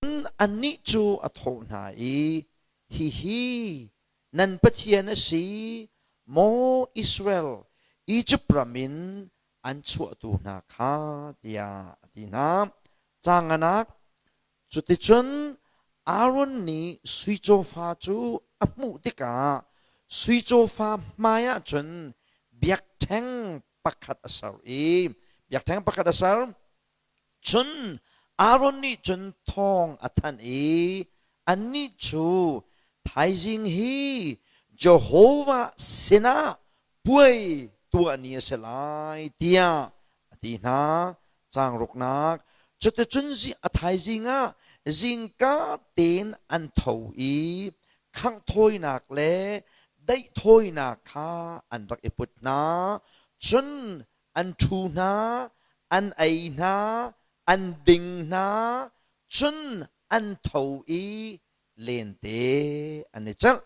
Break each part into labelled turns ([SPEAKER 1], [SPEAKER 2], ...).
[SPEAKER 1] Annih cu a thawh hna i, Hihi nan Pathian a si, maw Israel, Izipt ram in an chuahtu hna kha, tiah a ti hna. Caang nganak Cuticun Aaron nih sui cawfa cu a hmuh tikah sui cawfa hmaiah cun biakṭheng pakhat a ser i biakṭheng pakhat a ser. Cun Aaron nih cun thawng a thanh i annih cu thaizing hi Jehovah sinah puai tuah ni a si lai tiah a ti hna. Caang ruknak Cuticun a thaizing ah zingka tein an tho i khangh thawinak le daih thawinak kha an rak i put hna. Cun an ṭhu hna, an ei hna, an ding hna, cun an tho i lente an i celh.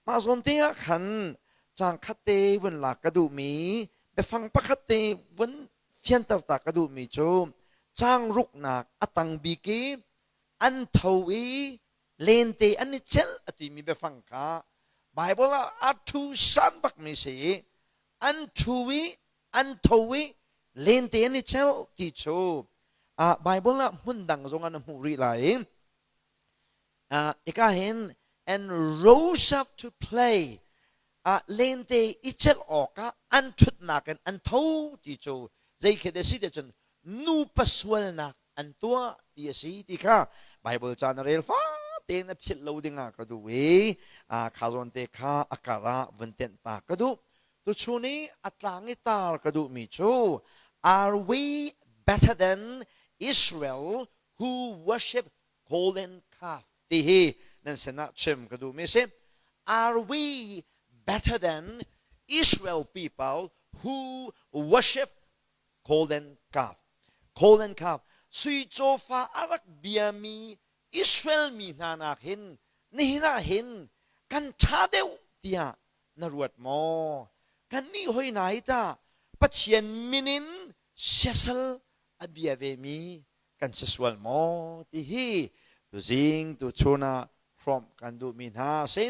[SPEAKER 1] Mah zawn te ah khan caang khat te vun lak ka duhmi, biafang pakhat te vun fianter ta ka duhmi cu caang ruknak a tang bik i an tho i lente an i celh a timi biafang kha Baibal ah a ṭhu san bakmi si i an ṭhu i an tho i lente an i celh ti cu Baibal ah hmun dang zong an hmuh rih lai i ika hin and rose up to play lente i celh awkah an ṭhutnak in an tho ti cu zei khi a si ti cun nupa sualnak an tuah ti a si ti kha Baibal ca na rel fate in a philh lo dingah ka duh i kha zawn te kha a kar ah vun tenh ta ka duh. Tuchun i a tlang i tar ka duhmi cu Are we better than Israel who worship golden calf ti hi nan sinah chim ka duhmi a si. Are we better than Israel people who worship golden calf? Golden calf sui cawfa a rak biami Israel mi hna nak hin nihin ah hin kan ṭha deuh tiah na ruat maw? Kannih hoi hna hi tah Pathian min in siasal a bia vemi kan si sual maw ti hi tuzing tuchun ah hrawmh kan duhmi hna a si.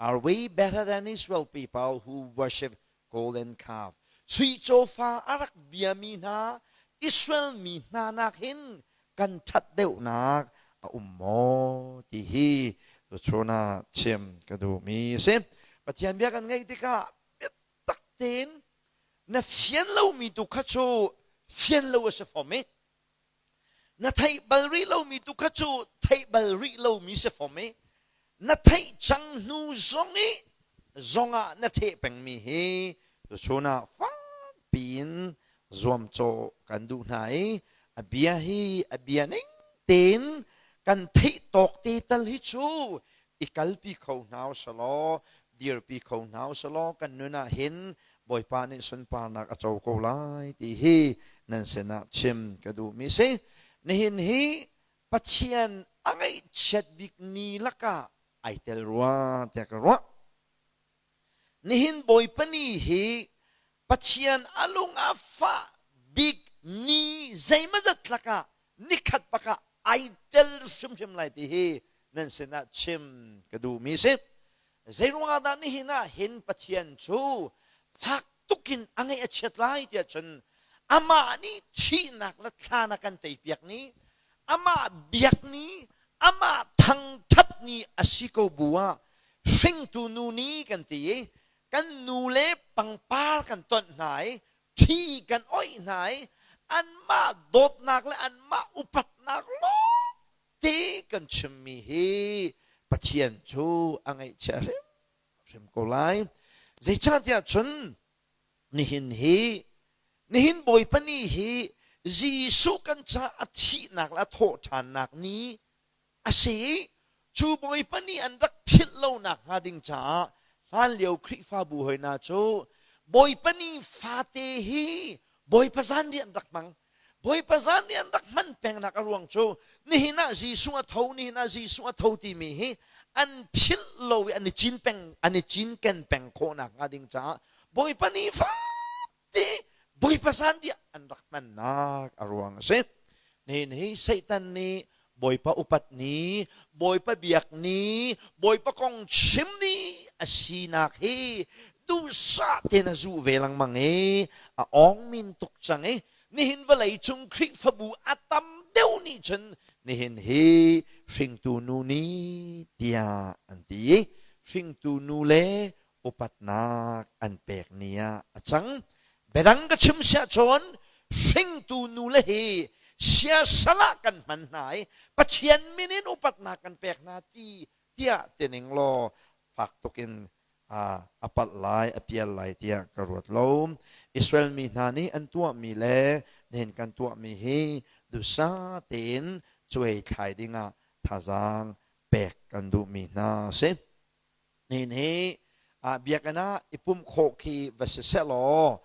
[SPEAKER 1] Are we better than Israel people who worship golden calf? Sui cawfa a rak biami hna Israel mi hna nak hin kan ṭhat deuhnak a um maw ti hi tuchun ah chim ka duhmi a si. Pathian bia kan ngaih tikah biatak tein na fian lomi tu kha cu fian lo a si fom i na theih bal rih lomi tu kha cu theih bal rih lomi si fom i na theih cang hnu zong i zongah na ṭheh pengmi hi tuchun ah fakpi in zuamcawh kan duh hna i a bia hi a bia ning tein kan theih tawk te tal hi cu i kalpi kho hna usalaw dirpi kho hna usalaw kan nun ah hin Bawipa nih sunparnak a co ko lai ti hi nan sinah chim ka duhmi si. Nihin hi Pathian a ngaihchiat bik ni lakah ai tel rua tiah ka ruah. Nihin Bawipa ni hi Pathian a lung a fah bik ni zeimawzat lakah nikhat bakah ai tel hrimhrim lai ti hi nan sinah chim ka duhmi si. Zeiruangah dah nihin ah hin Pathian cu fak tukin a ngaih a chiat lai tiah cun amah nih thihnak le thlan a kan teipiak ni, amah biak ni, amah thangṭhat ni a si ko bu ah hringtu nu ni kan ti i kan nu le pangpar kan tonh hna i ṭhi kan oih hna i anmah dawtnak le anmah upatnak lawng te kan chimmi hi Pathian cu a ngaihchia hrimhrim ko lai. Zeicahtiah cun nihin hi nihin Bawipa ni hi Jesuh kan caah a thihnak le a thawhṭhannak ni a si i cu Bawipa nih an rak philh lonak hnga ding caah hlanlio Khrihfabu hoi hna cu Bawipa ni fate hi Bawipa zanriah an rak hmang. Bawipa zanriah an rak hman pengnak a ruang cu nihin ah Jesuh a tho, nihin ah Jesuh a tho timi hi an philh lo i an i cin peng an i cinken peng khawhnak hnga ding caah Bawipa ni fate Bawipa zanriah an rak hmannak a ruang a si. Nihin hi Satan nih Bawipa upat ni, Bawipa biak ni, Bawipa kong chim ni a sinak hi duhsah tein a zuh ve lengmang i a awng min tuk cang i nihin vawlei cung Khrihfabu a tam deuh nih cun nihin hi hringtu nu ni tiah an ti i hringtu nu le upatnak an pek ni ah a cang. Biadang ka chim siah cun hringtu nu le hi siasal ah kan hman hna i Pathian min in upatnak kan pek hna ti tiah tining law fak tuk in a palh lai a pial lai tiah ka ruat lo. Israel mi hna nih an tuahmi le nihin kan tuahmi hi duhsah tein cuai thlai dingah thazaang pek kan duhmi hna a si. Nihin hi biakinn ah i pumh khawh khi va si sehlaw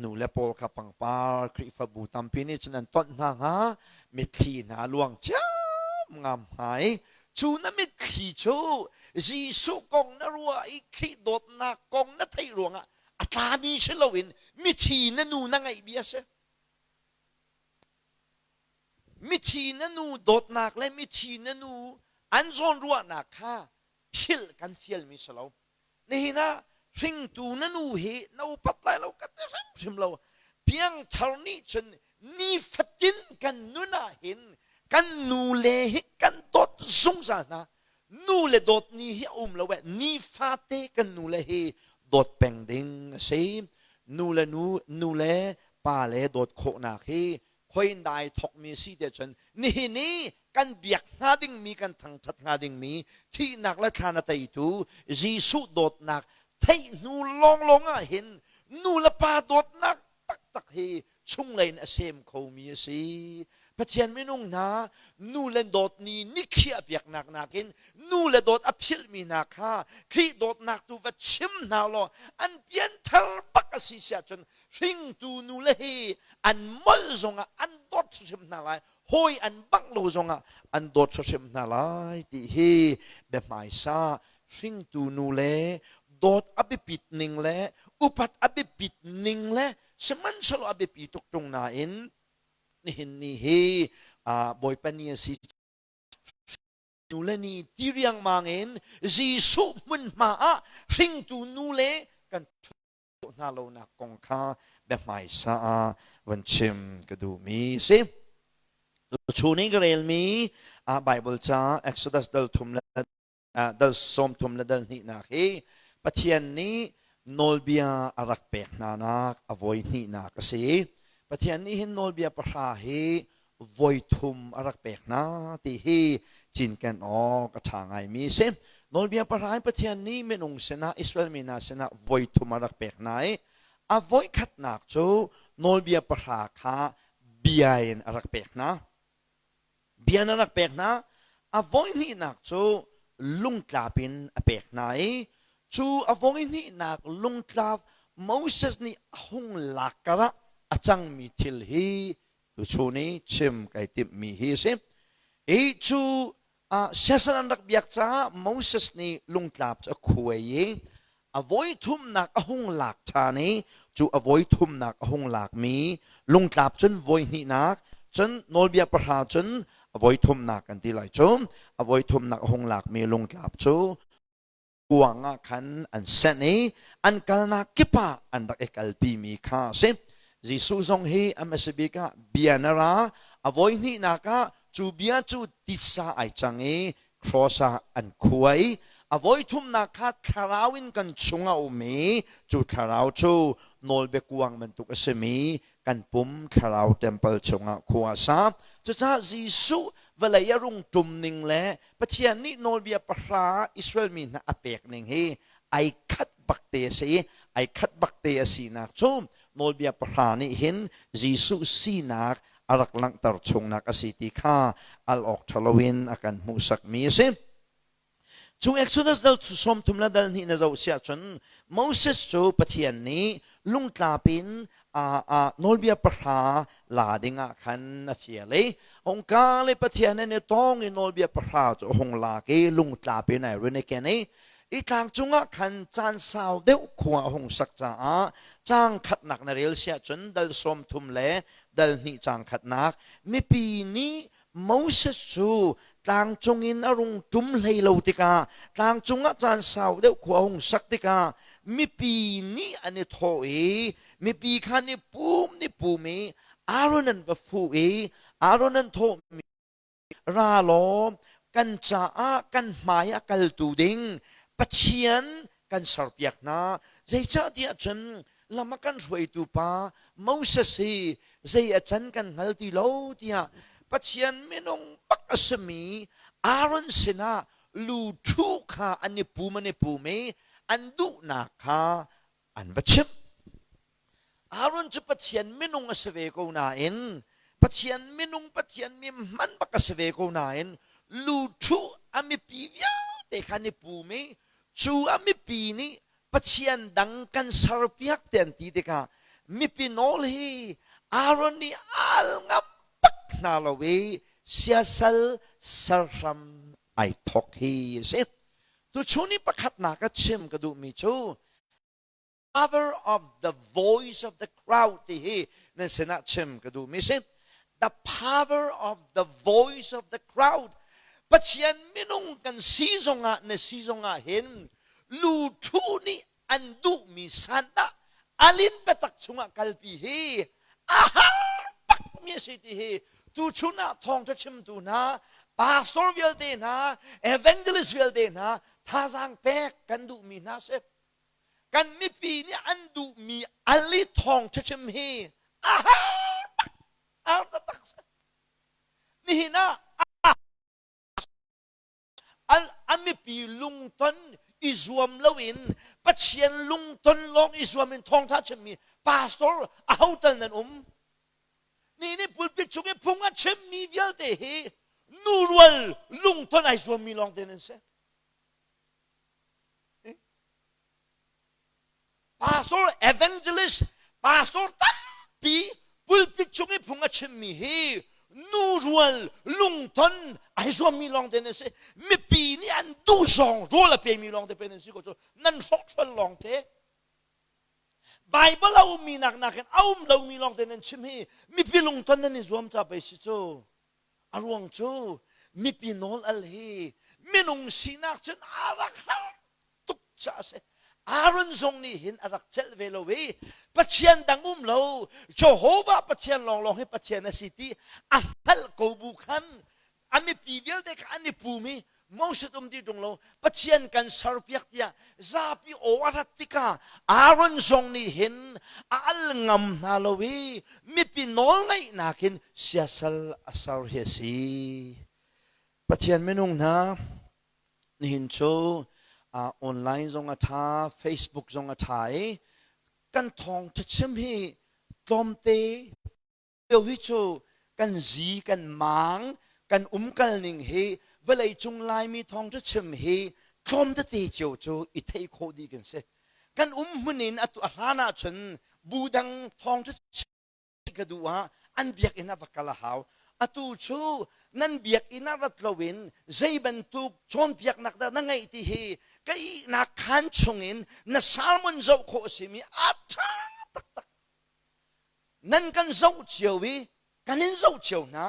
[SPEAKER 1] nu le pawl kha pangpar Khrihfabu tampi nih cun an tonh hna hnga mitthli hna luang ciam ngam hnga i cu na mitthli cu Jesuh kong na ruah i Khrih dawtnak kong na theih ruangah a tlami si loin mithi na nu na ngeih bia a si. Mithi na nu dawtnak le mithi na nu an zawnruahnak kha philh kan fialmi si lo. Nihin ah hringtu na nu hi na upat lai lo ka ti hrimhrim lo. Piangthar nih cun nifatin kan nun ah hin kan nu le hi kan dawt zungzal hna. Nu le dawt ni hi a um lo eh. Nifate kan nu le hi dawt peng ding a si. Nu le nu, nu le pa le dawt khawhnak hi khoin dai thokmi si te cun nihin i kan biak hnga dingmi kan thangthat hnga dingmi thihnak le thlan a teitu Jesuh dawtnak theih hnu lawnglawng ah hin nu le pa dawtnak taktak hi chunglei in a sem khomi a si. Pathian minung hna nu le dawt ni nikhiah piaknak nakin nu le dawt a philhmi hna kha Khrih dawtnak tu va chim hna law an pianthar bak a si siah cun hringtu nu le hi an molh zongah an dawt hrim hna lai hawi an bangh lo zongah an dawt hrim hna lai ti hi biahmaisa hringtu nu le dawt a biapit ning le upat a biapit ning le sihmanhsehlaw a biapi tuk ṭung nain nihin ni hi Bawipa ni a si nu le ni ti riangmang in Jesuh hmunhma ah hringtu nu le kan hna lonak kong kha biahmaisa ah von chim ka duhmi a si. Tuchun i ka relmi Bible ca Exodus dal thum le dal sawm thum le dal hnihnak hi Pathian nih nawlbia a rak pek hnanak a voi hnihnak a si. Pathian nih hin nawlbia pahra hi voi thum a rak pek hna ti hi cinken awk a ṭha ngaimi a si. Nawlbia pahra in Pathian nih minung sinah Israel mi hna sinah voi thum a rak pek hna i a voi khatnak cu nawlbia pahra kha bia in a rak pek hna. Bia in a rak pek hna. A voi hnihnak cu lungtlap in a pek hna i cu a voi hnihnak lungtlap Moses nih a hung lak karah a cangmi thil hi Tuchun i chim kai timhmi hi a si. Hi cu siasal an rak biak caah Moses nih lungtlap cu a khuai i a voi thumnak a hung lak ṭhan i cu a voi thumnak a hung lakmi lungtlap cun voi hnihnak cun nawlbia pahra cun a voi thumnak kan ti lai cu a voi thumnak a hung lakmi lungtlap cu kuang ah khan an senh i an kalnak kip ah an rak i kalpimi kha a si. Jesuh zong hi a hmasa bik ah bia na ra, a voi hnihnak ah cu bia cu titsa ai cang i cross ah an khuai. A voi thumnak kha thlarau in kan chung a um i cu thlarau cu nawlbia kuang bantuk a simi kan pum thlarau temple chungah khua a sa. Cucaah Jesuh vawlei a rung ṭum ning le Pathian nih nawlbia pahra Israel mi hna a pek ning hi ai khat bak te a si i ai khat bak te a sinak cu nawlbia pahra nih hin Jesuh sinak a rak langhter chungnak a si ti kha al awk ṭha loin a kan hmuhsakmi a si. Cu Exodus dal 30 le dal hnih na zoh siah cun Moses cu Pathian nih lungtlap in nawlbia pahra la dingah khan a fial i hungka le Pathian in i tawng i nawlbia pahra cu a hung lak i lungtlap in ai rin i ken i i tlang cungah khan caan sau deuh khua a hung sak caah caang khatnak na rel siah cun dal 30 le dal hnih caang khatnak mipi nih. Moses cu tlangcung in a rung ṭum hlei lo tikah tlangcung ah caan sau deuh khua a hung sak tikah mipi nih an i thawh i mipi kha ni pum ni pum i Aaron an va fuh i Aaron an thawhmi Ra law kan caah kan hmai a kaltu ding Pathian kan serpiak hna. Zeicahtiah cun lam a kan hruaitu pa Moses hi zei a can kan hngal ti lo tiah Pathian minung bak a simi Aaron sinah lu ṭhu kha an i pum an i pum i an duhnak kha an va chimh. Aaron cu Pathian minung a si ve ko nain Pathian minung Pathian mi hman bak a si ve ko nain lu ṭhu a mipi vialte kha an i pum i cu a mipi nih Pathian dang kan serpiak te an ti tikah mipi nawl hi Aaron nih al ngam bak hna lo i siasal serhram ai thok hi a si. Tuchun i pakhatnak a chim ka duhmi cu power of the voice of the crowd ti hi nan sinah chim ka duhmi si. The power of the voice of the crowd. Pathian minung kan si zongah na si zongah hin lu ṭhu nih an duhmi sandah alin biatak chungah kalpi hi a har bakmi a si ti hi tuchun ah thawngṭha chimtu hna pastor vialte hna evangelist vialte hna thazaang pek kan duhmi hna si. Kan mipi nih an duhmi ali thawngṭha chim hi a har tak har taktak si. Nihin ah a mipi lungton i zuam loin Pathian lungton lawng i zuam in thawngṭha chimmi pastor aho tal nan um? Ni nih pulpit chung i phung a chimmi vialte hi nu rual lungton ai zuammi lawngte nan si. Pastor evangelist pastor tampi pulpit cung i phung a chimmi hi nu rual lungton ai zuammi lawng te nan si. Mipi nih an duh zawng rawl a pemi lawng te pe nan si ko cu nan hrokhrawl lawng te. Bible a ummi nak nakin a um lomi lawng te nan chim hi mipi lungton nan i zuam ca pei si cu. A ruang cu mipi nawl al hi minung sinak cun a rak har tuk caah a si. Aaron zong nih hin a rak celh ve lo i Pathian dang um lo Jehovah Pathian lawnglawng hi Pathian a si ti a hngalh ko bu khan a mipi vialte kha an i pum i Moses um ti ṭung lo Pathian kan serpiak tiah zapi aw a rat tikah Aaron zong nih hin a al ngam hna lo i mipi nawlngaihnak in siasal a ser hi a si. Pathian minung hna nihin cu online zong a ṭha, Facebook zong a ṭha i kan thawngṭha chim hi tlawmte lio hi cu kan zi kan mang kan umkal ning hi vawlei cung Laimi thawngṭha chim hi tlawm tete cio cu i theih khawh dih kan si. Kan um hmun in atu a hlan ahcun bu dang thawngṭha chim ka duh ah an biakinn ah va kal a hau. Atu cu nan biakinn ah rat loin zei bantuk cawnpiaknak dah na ngeih ti hi ka ihnak khaan chungin na sermon zoh khawh a simi a ṭha taktak. Nan kan zoh cio i kan in zoh cio hna.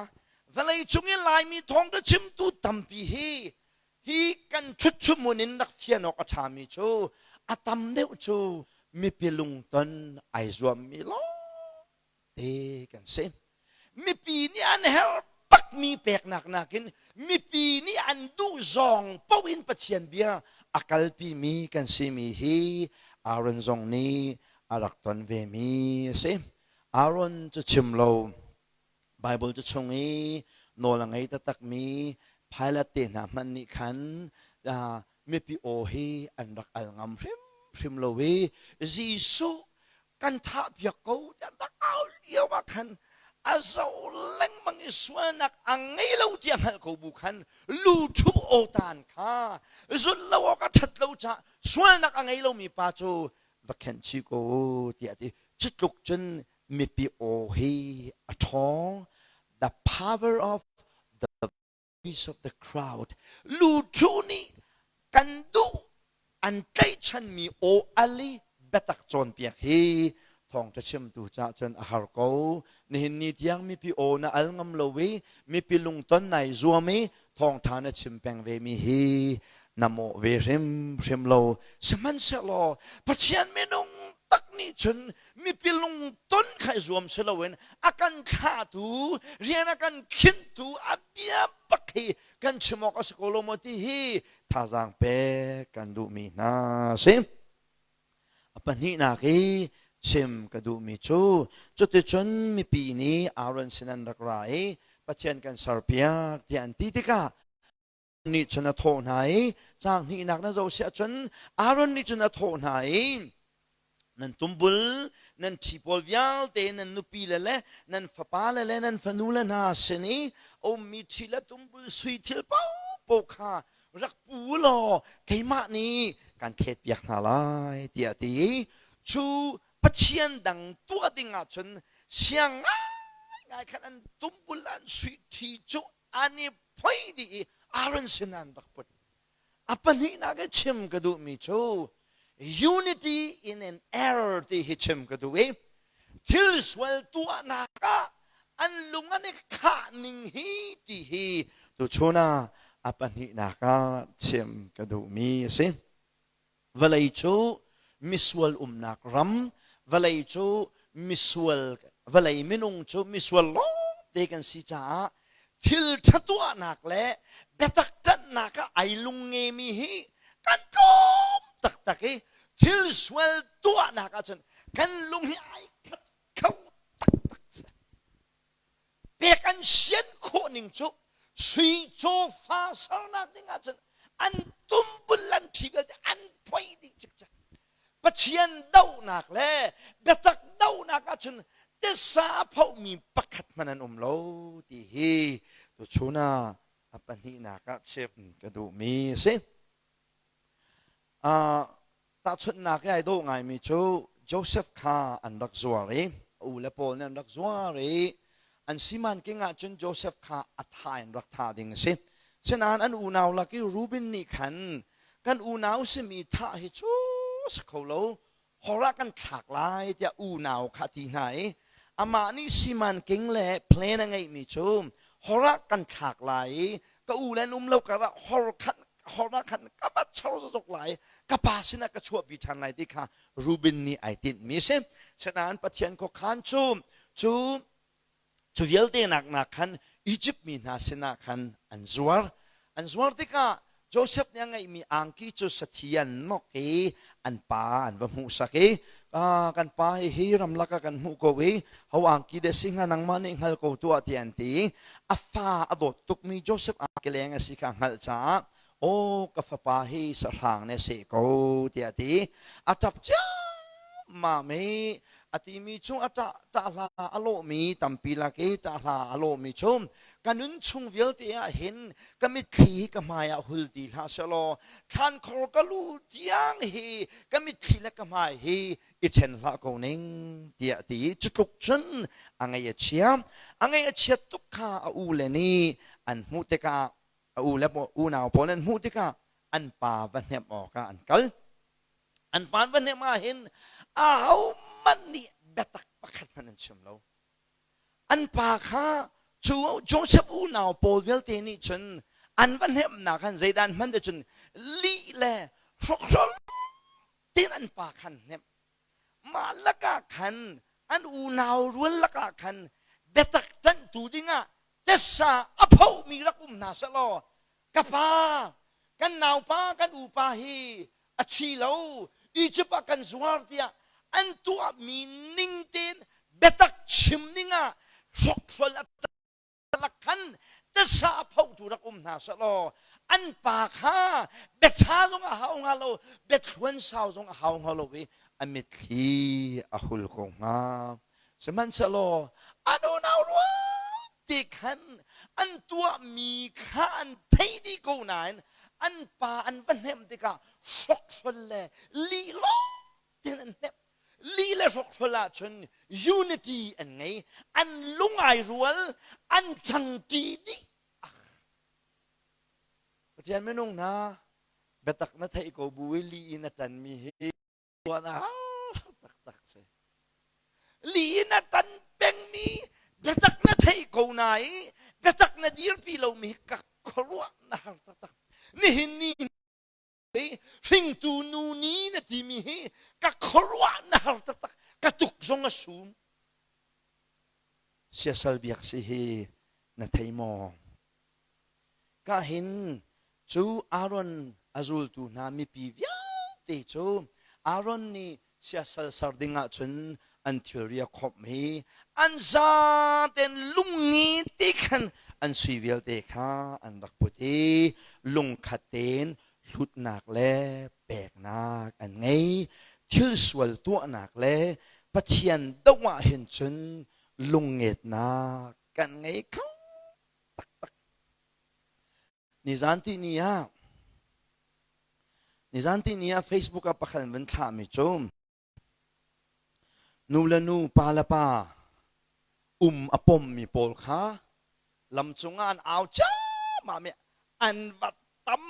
[SPEAKER 1] Vawlei cung i Laimi thawngṭha chimtu tampi hi hi kan ṭhutchumun in rak fian awk a ṭhami cu a tam deuh cu mipi lungton ai zuammi lawngte kan si. Mipi nih an herh bakmi peknak nakin mipi nih an duh zawng paoh in Pathian bia a kalpimi kan simi hi Aaron zong nih a rak ton vemi a si. Aaron cu chim lo Baibal cu chung i nawl a ngei taktakmi Pilate te hna hmanh nih khan mipi aw hi an rak al ngam hrimhrim lo i Jesuh kan thahpiak ko tiah rak au lio ah khan a zoh lengmang i sualnak a ngei lo tiah hngalh ko bu khan lu ṭhu aw tan kha zulh lo awk a ṭhat lo caah sualnak a ngei lomi pa cu va khenh chih ko u tiah a ti. Cu tluk cun mipi aw hi a ṭhawng. The power of the voice of the crowd. Luṭhu nih kan duh an tlaihchanmi aw al i biatak cawnpiak hi. Thawngṭha chimtu cah cun a har ko. Nihin ni tiang mipi aw na al ngam lo i mipi lungton nai zuam i thawngṭha na chim peng ve mi hi na mawh ve hrimhrim lo. Sihmanhsehlaw Pathian minung tak nih cun mipi lungton kha i zuam si loin a kan thlahtu, rian a kan khinhtu a bia bak hi kan chim awk a si ko lo maw ti hi thazaang pek kan duhmi hna si. A pahnihnak i chim ka duhmi cu cuticun mipi nih Aaron sin an rak ra i Pathian kan serpiak tiah an ti tikah nih cun a thawh hna i caang hnihnak na zoh siah cun Aaron nih cun a thawh hna i nan tumbul nan ṭhi pawl vialte nan nupi le le nan fapa le le nan fanu le hna sin i a ummi ṭhi le tumbul sui thil paohpaoh kha rak pu law keimah nih kan thletpiak hna lai tiah a ti i cu pathian dang tuah ding ahcun siang ngaingai khan an tumbul an sui ṭhi cu an i phoi dih i Aaron sin an rak put. A pahnihnak i chim ka duhmi cu unity in an error ti hi chim ka duh i thil sual tuahnak ah an lung an i khah ning hi ti hi tuchun ah a pahnihnak ah chim ka duhmi a si. Vawlei cu misual umnak ram, vawlei cu misual vawlei minung cu misual lawngte kan si caah thil ṭha tuahnak le biatak ṭanhnak ah ai lungngemi hi kan tlawm taktak i thil sual tuahnak ahcun kan lung hi ai khat kho taktak si. Pek an sian khawh ning cu sui cawfa sernak ding ahcun an tumbul an ṭhi vialte an phoih dih cikcek. Pathian dohnak le biatak dohnak ahcun tisa a phohmi pakhat hmanh an um lo ti hi tuchun ah a pahnihnak ah chim ka duhmi a si. Uh, tahchunhnak i ai dawh ngaimi cu Joseph kha an rak zuar i a u le pawl nih an rak zuar i an siman king ahcun Joseph kha a tha in rak thah ding a si. Sinain an unau lak i Reuben nih khan kan unau simi thah hi cu si kho lo hor ah kan thlak lai tiah unau kha a ti hna i amah nih siman king le plan a ngeihmi cu hor ah kan thlak lai i ka u le an um lo karah hor khan hor ah khan ka va chor zok lai ka pa sinah ka chuahpi ṭhan lai ti kha Reuben nih ai tinhmi a si. Sinain Pathian khuakhan cu cu Cu vialte nak khan Izipt mi hna sinah khan an zuar. An zuar tikah Josef nih a ngeihmi angki cu sathi an nok i an pa an va hmuhsak i kan pa hi hi ramlak ah kan hmuh ko i ho angki deh si hnga nangmah nih hngal ko tuah tiah an ti. A fa a dawt tukmi Josef angki leng a si kha a hngalh caah aw ka fapa hi sahrang nih a seh ko tiah a ti. A ṭap ciammam i a timi cu a ṭah ṭah hla a lawhmi tampi lak i ṭah hla a lawhmi cu ka nun chung vialte ah hin ka mitthli hi ka hmai ah hul ti hlah sehlaw thlankhor ka lu tiang hi ka mitthli le ka hmai hi i ṭhen hlah ko ning tiah a ti i cu tluk cun a ngaih a chia. A ngaih a chiat tuk kha a u le nih an hmuh tikah a u le unau pawl an hmuh tikah an pa va hnemh awkah an kal. An pa va hnemh ah hin ahohmanh nih biatak pakhat hmanh an chim lo. An pa kha cu Joseph unau pawl vialte nih cun an va hnemhnak khan zeidah an hman ti cun lih le hrokhrol tein an pa khan hnemh. Mah lakah khan an unau rual lakah khan biatak ṭanhtu dingah tessa a phomi rak um hna sehlaw ka pa kan naupa kan upa hi a thi lo Egypt ah kan zuar tiah an tuahmi ning tein biatak chim ning ah hrokhrol a lak khan tasa a photu rak um hna sehlaw an pa kha biaṭha zong a hau hnga lo biathluan sau zong a hau hnga lo i a mitthli a hul ko hnga Sihmanhsehlaw an unau rual ti khan an tuahmi kha an thei dih ko nain an pa an va hnemh tikah hrokhrol le lih lawng tein an hnemh. Lih le hrokhrol ahcun unity an ngei, an lung ai rual, an ṭhangṭi dih. Pathian minung hna, biatak na theih ko bu i lih in a ṭanmi hi tuah na har taktak si. Li in a tan pengmi biatak na theih ko na i biatak na dirpi lomi ka khuaruah na har taktak. Nihin ni hringtu nu ni na timi hi ka khuaruah na har taktak. Ka tuk zong a sum. Siasal biak si hi na thei maw? Ka hin cu Aaron a zultu hna mipi vialte cu Aaron nih siasal ser ding ahcun an thilri a khawmh i an zaten lungngi ti khan an sui vialte kha an rak put i lungkhat tein hlutnak le peknak an ngei. Thil sual tuahnak le Pathian doh ah hin cun lungngetnak kan ngei kho taktak. Nizan ti ni ah Nizan ti ni ah Facebook ah pakhat an vun thlahmi cu nu le nu pa le pa um a pommi pawl kha lam cungah an au ciammam i an va tam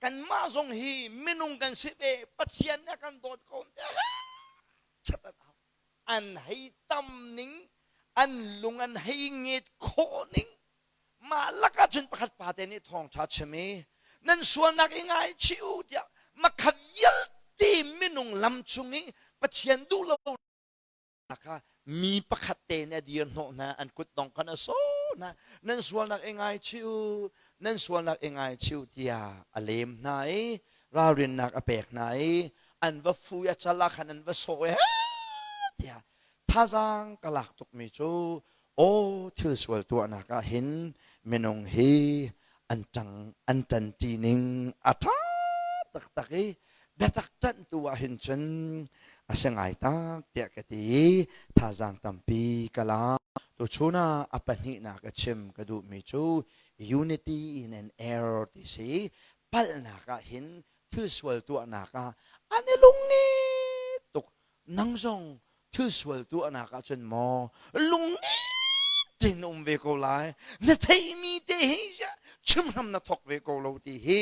[SPEAKER 1] Kanmah zong hi minung kan si ve, Pathian nih a kan dawt ko chat an au. An hei tam ning, an lung an hei nget khawh ning. Mah lakah cun pakhat pa te nih thawngṭha chim i nan sualnak i ngaichih u tiah makhat vialte minung lam chung i Pathian duh lo kha mi pakhat te nih a dir hnawh hna an kut dong khan a sawh hna nan sualnak i ngaichih u nan sualnak i ngaichih u tiah a lem hna i ralrinnak a pek hna i an va fu i a cal ah khan an va sawh i tiah thazaang ka lak tukmi cu aw thil sual tuahnak ah hin minung hi an ṭang an ṭanṭi ning a ṭha taktak i biatak ṭanhtu ah hin cun a si ngai tak tiah ka ti i thazaang tampi ka la. Tuchun ah a pahnihnak a chim ka duhmi cu unity in an error ti si. Palhnak ah hin thil sual tuahnak ah an i lungngi tuk. Nang zong thil sual tuahnak ah cun maw lungngi tein um ve ko lai na theihmi te hi chimhram na thok ve ko lo ti hi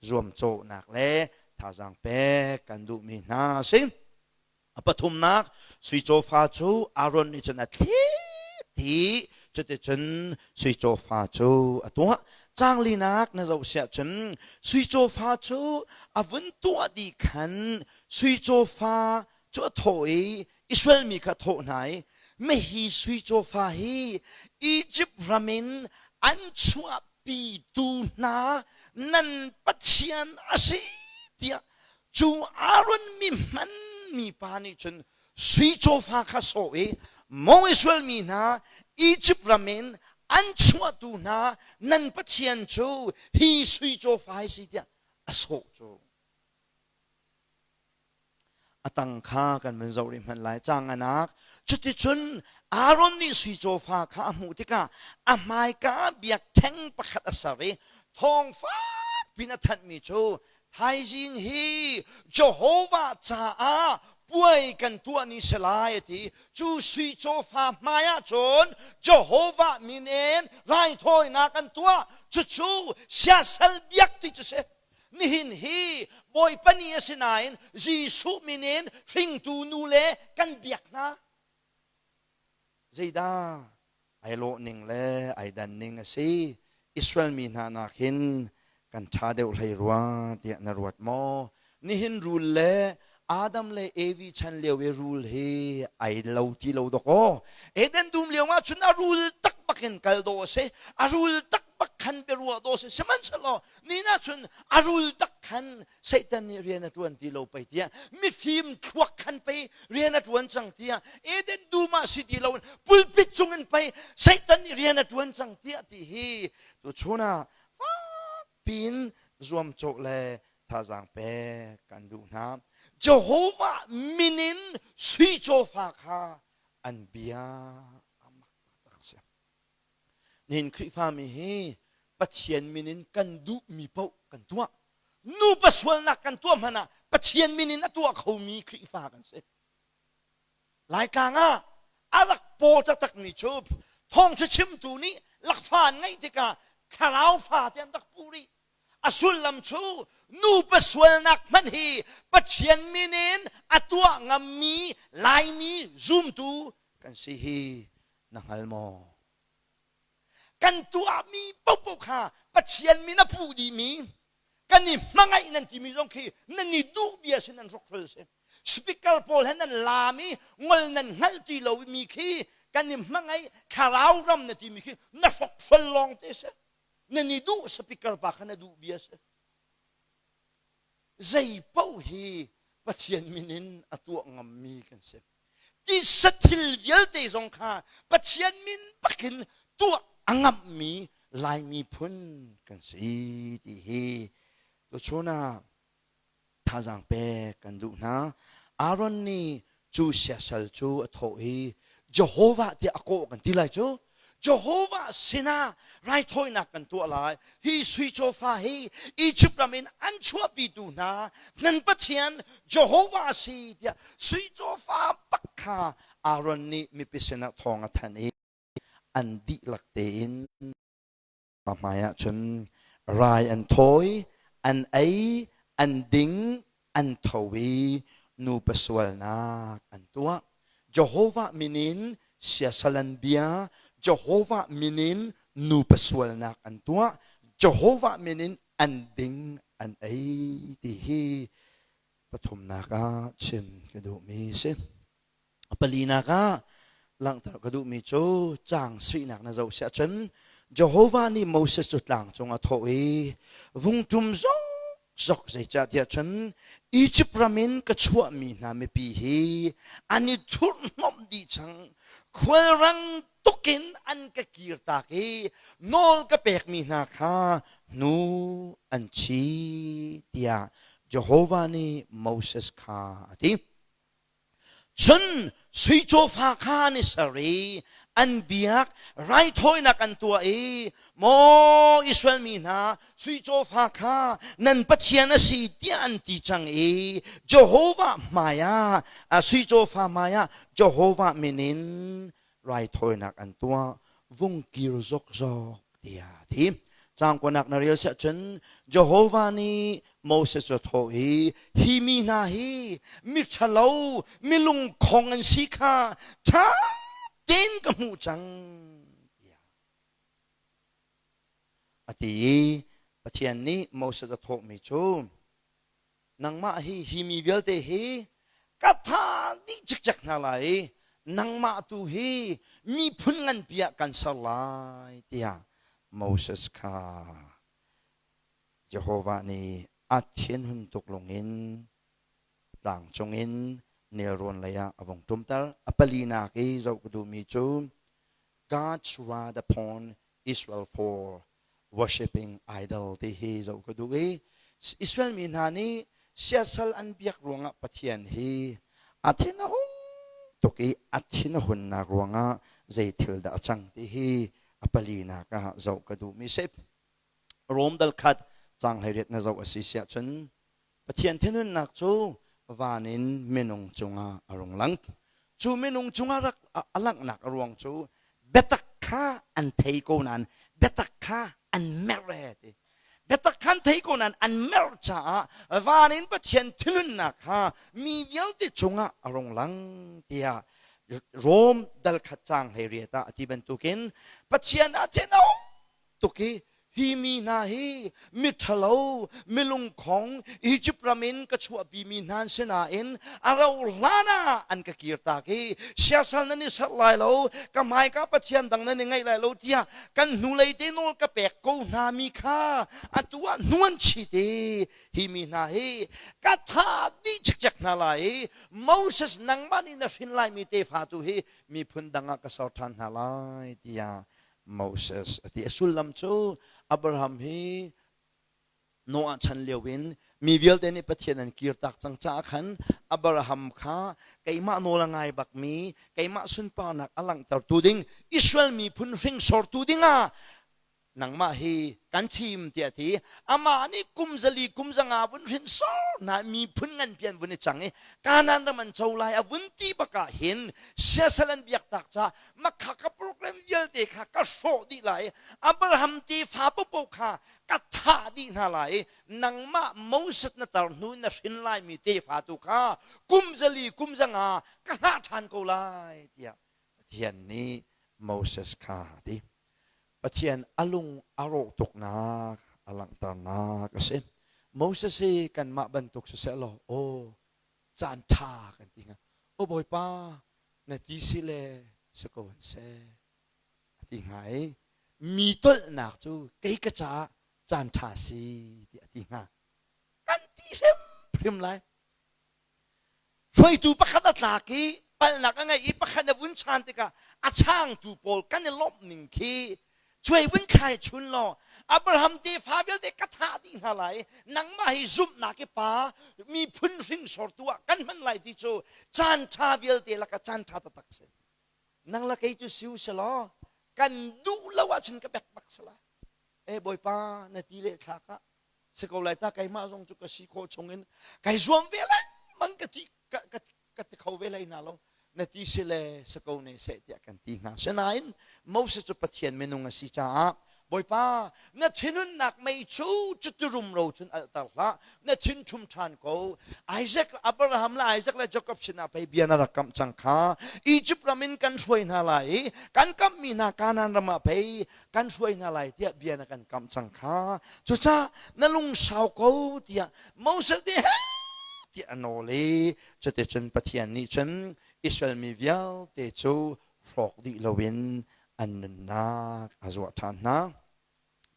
[SPEAKER 1] zuamcawhnak le thazaang pek kan duhmi hna a si. A pathumnak sui cawfa cu Aaron nih cun a thlit i cuticun sui cawfa cu a tuah. Caanglinak na zoh siah cun sui cawfa cu a vun tuah dih khan sui cawfa cu a thawh i Israel mi kha a thawh hna i Mahi sui cawfa hi Izipt ram in an chuahpitu hna nan Pathian a si tiah cu Aaron mi hman mi pa nih cun sui cawfa kha sawh i maw Israel mi hna Izipt ram in an chuahtu hna nan Pathian cu hi sui cawfa hi si tiah a sawh cu. A tang kha kan vun zoh rih hmanh lai. Canganak. Cuticun Aaron nih sui cawfa kha a hmuh tikah a hmaika biakṭheng pakhat a ser i thawng fak pin a thanhmi cu thaizing hi Jehovah caah puai kan tuah ni si lai a ti. Cu sui cawfa hmai ah cun Jehovah min in raithawinak an tuah. Cucu siasal biak ti cu si. Nihin hi Bawipa ni a si nain Jesuh min in hringtu nu le kan biak hna. Zeidah ai lawh ning le ai dan ning a si? Israel mi hna nak hin kan ṭha deuh hlei rua tiah na ruat maw? Nihin rul le Adam le Evi chan lio i rul hi ai lo ti lo dawk aw. Eden dum lio ah cun a rul tak bak in kal dawh a si. A rul tak bak khan biaruah dawh a si. Sihmanhsehlaw ni na cun a rul tak khan Satan nih rian a ṭuan ti lo pei tiah mifim thluak khan pei rian a ṭuan cang tiah Eden dum ah si ti loin pulpit cung in pei Satan nih rian a ṭuan cang tiah ti hi tuchun ah fak piin zuamcawh le thazaang pek kan duh hna. Jehovah min in sui cawfa kha an bia a mak taktak a si. Nihin Khrihfami hi Pathian min in kan duhmi paoh kan tuah. Nupa sualnak kan tuah hmanh ah Pathian min in a tuah khomi Khrihfa kan si. Laitlang ah a rak paw taktakmi cu thawngṭha chimtu nih lakfa an ngeih tikah thlarau fa te an rak pu rih. A sullam cu nupa sualnak hmanh hi Pathian min in a tuah ngammi Laimi zumtu kan si hi na hngal maw? Kan tuahmi paohpaoh kha Pathian min a puh dihmi kan i hmangaih nan timi zong khi nan i duh bia si nan hrokhrol si. Speaker pawl he nan laam i ngol nan hngalh ti lo mi khi kan i hmangaih thlarau ram na timi khi na hrokhrol lawng te si. Nan i duh speaker pa kha na duh bia si. Zei paoh hi Pathian min in a tuah ngammi kan si. Tisa thil vialte zong kha Pathian min bakin tuah a ngamhmi Laimi phun kan si ti hi tuchun ah thazaang pek kan duh hna. Aaron nih cu siasal cu a thawh i Jehovah tiah a kawh kan ti lai cu. Jehovah sinah raithawinak kan tuah lai. Hi sui cawfa hi Egypt ram in an chuahpitu hna nan Pathian Jehovah a si tiah sui cawfa bak kha Aaron nih mipi sinah thawng a thanh i an dihlak tein A hmaiah cun rai an thawi, an ei, an ding, an tho i nupa sualnak an tuah. Jehovah min in siasal an bia, Jehovah min in nupa sualnak an tuah, Jehovah min in an ding, an ei ti hi pathumnak ah chim ka duhmi a si. A palinak ah langhter ka duhmi cu caang suihnak na zoh siah cun Jehovah nih Moses cu tlang cung a thawh i vung ṭum zokzok zeicahtiah cun Izipt ram in ka chuahmi hna mipi hi an i thurhhnawmh dih cang khualrang tukin an ka kirtak i nawl ka pekmi hna kha hnu an chi tiah Jehovah nih Moses kha a ti. Cun sui cawfa kha an i ser i an biak, raithawinak an tuah i, Maw Israel mi hna, sui cawfa kha nan Pathian a si tiah an ti cang i Jehovah hmaiah, sui cawfa hmaiah Jehovah min in raithawinak an tuah, vung kir zokzok tiah a ti. Caang kuanak na rel siah cun Jehovah nih Moses cu a thawh i hi mi hna hi miṭhalo milungkhong an si kha ṭha tein ka hmuh cang tiah a ti i Pathian nih Moses a thawhmi cu nangmah hi hi mi vialte hi ka tha dih cikcek hna lai i nangmah tu hi miphun nganpi ah kan ser lai tiah Moses kha Jehovah nih a thinhun tuk lungin tlang cungin nelrawn lei ah a vung ṭumter. A palinak i zoh ka duhmi cu God's wrath upon Israel for worshiping idol ti hi zoh ka duh i Israel mi hna nih siasal an biak ruangah Pathian hi a thin a hung tuk i a thin a hunnak ruangah zei thil dah a cang ti hi a palinak ah zoh ka duhmi si. Rom dal khat caang 18 na zoh a si siah cun Pathian thinhunnak cu van in minung cungah a rung lang. Cu minung cungah rak a langhnak a ruang cu biatak kha an thei ko nain biatak kha an merh e ti. Biatak kha an thei ko nain an merh caah van in Pathian thinhunnak kha mi vialte cungah a rung lang tiah Rom dal khat caang 18 ah a ti bantukin Pathian a thin a tuk i hi mi hna hi miṭhalo milungkhong Izipt ram in ka chuahpimi hna an si nain a rauh hlan ah an ka kirtak i siasal nan i serh lai lo ka hmaika pathian dang nan i ngaih lai lo tiah kan hnulei te nawl ka pek ko hna mi kha atu ah hnu an chit i hi mi hna hi ka tha dih cikcek hna lai i Moses nangmah nih na hrin laimi tefa tu hi miphun dang ah ka ser ṭhan hna lai tiah Moses a ti. A sullam cu Abraham hi Noah chan lio in mi vialte nih Pathian an kirtak cang caah khan Abraham kha keimah nawl a ngai bakmi keimah sunparnak a langhtertu ding Israel miphun hringsortu dingah Nangmah hi kan thim tiah a ti. Amah nih kum zali kum zanga vun hrinsor hna miphun nganpi an vun i cang i Kanaan ram an co lai a vun ti bak ah hin siasal an biaktak caah makha ka program vialte kha ka hrawh dih lai i Abraham tefa popo kha ka thah dih hna lai i nangmah Moses na tar hnu in na hrin laimi tefa tu kha kum zali kum zanga ka hngah ṭhan ko lai tiah Pathian nih Moses kha a ti. Pathian a lung a rawh tuknak a langhternak a si. Moses hi kanmah bantuk siseh law, aw caan ṭha kan ti hnga. Aw Bawipa, na ti si le si ko an seh a ti hnga i mi tolhnak cu kei ka caah caan ṭha si tiah a ti hnga. Kan ti hrimhrim lai. Hruaitu pakhat a tlak i palhnak a ngei i pakhat a vun chan tikah a changtu pawl kan i lawmh ning khi cuai vun thlai chun law Abraham tefa vialte ka thah dih hna lai nangmah hi zumhnak i pa miphun hringsortu ah kan hman lai ti cu caan ṭha vialte lakah caan ṭha taktak si. Nang la kei cu si u selaw kan duh lo ahcun ka bek bak si lai. E Bawipa na ti le thlak ah si ko lai ta keimah zong cu ka si khawh chungin kai zuam ve lengmang ka ti ka, ka, ka ti kho ve hlei hna lo na ti si le si ko ne seh tiah kan ti hnga sinain Moses cu Pathian minung a si caah Bawipa na thinunnak mei cu cuti rumro cun alhter hlah na thin ṭhum ṭhan ko Isaac Abraham le Isaac le Jacob sinah pei bia na rak kamh cang kha Egypt ram in kan hruai hna lai i kan kamhmi hna Kanaan ram ah pei kan hruai hna lai tiah bia na kan kamh cang kha cucaah na lungsau ko tiah Moses nih tiah a nawl i cuticun Pathian nih cun Israel mi vialte cu hrawk dih loin an nunnak a zuah ṭhan hna.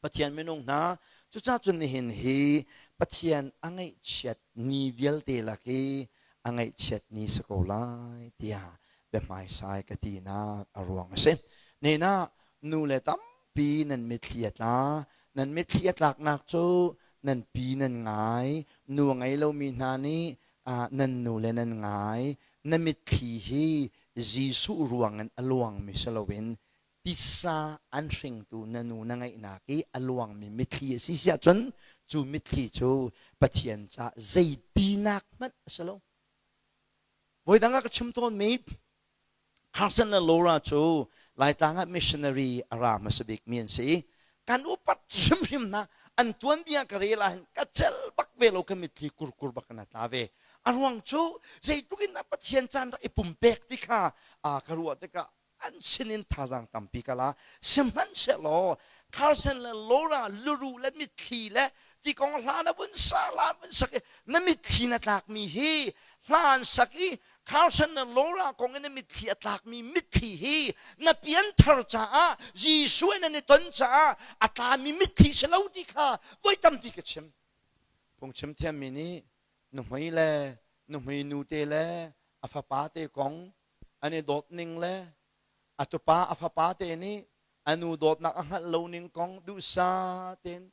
[SPEAKER 1] Pathian minung hna cucaah cun nihin hi Pathian a ngaihchiat ni vialte lak i a ngaihchiat ni si ko lai tiah biahmaisai ka tinak a ruang a si. Nena nu le tampi nan mitthli a tla. Nan mitthli a tlaknak cu nan pi nan ngai. Nu a ngei lomi hna nih nan nu le nan ngai. Na mitthli hi Jesuh ruangin a luangmi si loin tisa an hringtu na nu na ngeihnak i a luangmi mitthli a si si ahcun cu mitthli cu Pathian caah zeitinak hmanh a si lo. Voidang ah ka chim tawnmi Carson le Laura cu Laitlang ah missionary a ra hmasa bikmi an si. Kan upat hrimhrim hna. An tuanbia ka rel ahhin ka cel bak ve lo ka mitthli kurkur bak in a tla ve. A ruang cu zeitluk in dah Pathian caan rak i pumpek ti kha ka ruah tikah an sinin thazaang tampi ka la. Sihmanhsehlaw Carson le Laura luruh le mitthli le ti kong hla na vun sa hla vun sak i na mitthli na tlakmi hi hla an sak i Carson le Laura kong in na mitthli a tlakmi mitthli hi na pianthar caah Jesuh in an i ton caah a tlami mitthli si lo ti kha voi tampi ka chim. Phungchim thiammi nih nuhmei le nuhmei nute le a fapa te kong an i dawt ning le a tupa a fapa te nih a nu dawtnak a hngalh lo ning kong duhsah tein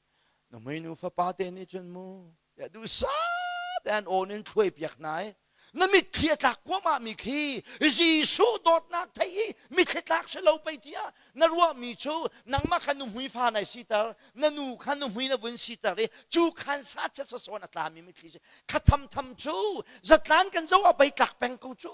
[SPEAKER 1] nuhmei nu fapa te nih cun mu tiah duhsah te an awn in thluai piak hna i na mitthli a tlak kuahmah mi khi Jesuh dawtnak thei i mitthli tlak si lo pei tiah na ruahmi cu nangmah kha nuhmui fa nai siter na nu kha nuhmui na vun siter i cu khan sa chet sasawn a tlami mitthli si kha thamtham cu zatlan kan zo ah pei tlak peng ko cu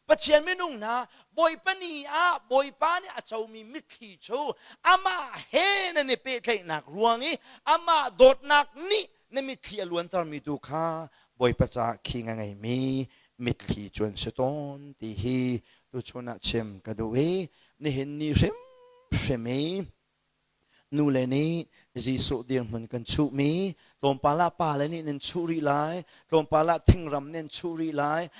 [SPEAKER 1] Pathian minung hna Bawipa ni ah Bawipa nih a comi mitthli cu amah he nan i pehtlaihnak ruang i amah dawtnak nih na mitthli a luantermi tu kha Bawipa caah khing a ngeimi mitthli cu an si tawn ti hi tuchun ah chim ka duh i nihin ni hrimhrim i Nule nih Jesuh dirhmun kan chuhmi tlawmpal ah pale nih nan chuh rih lai, tlawmpal ah thingram nan chuh rih lai,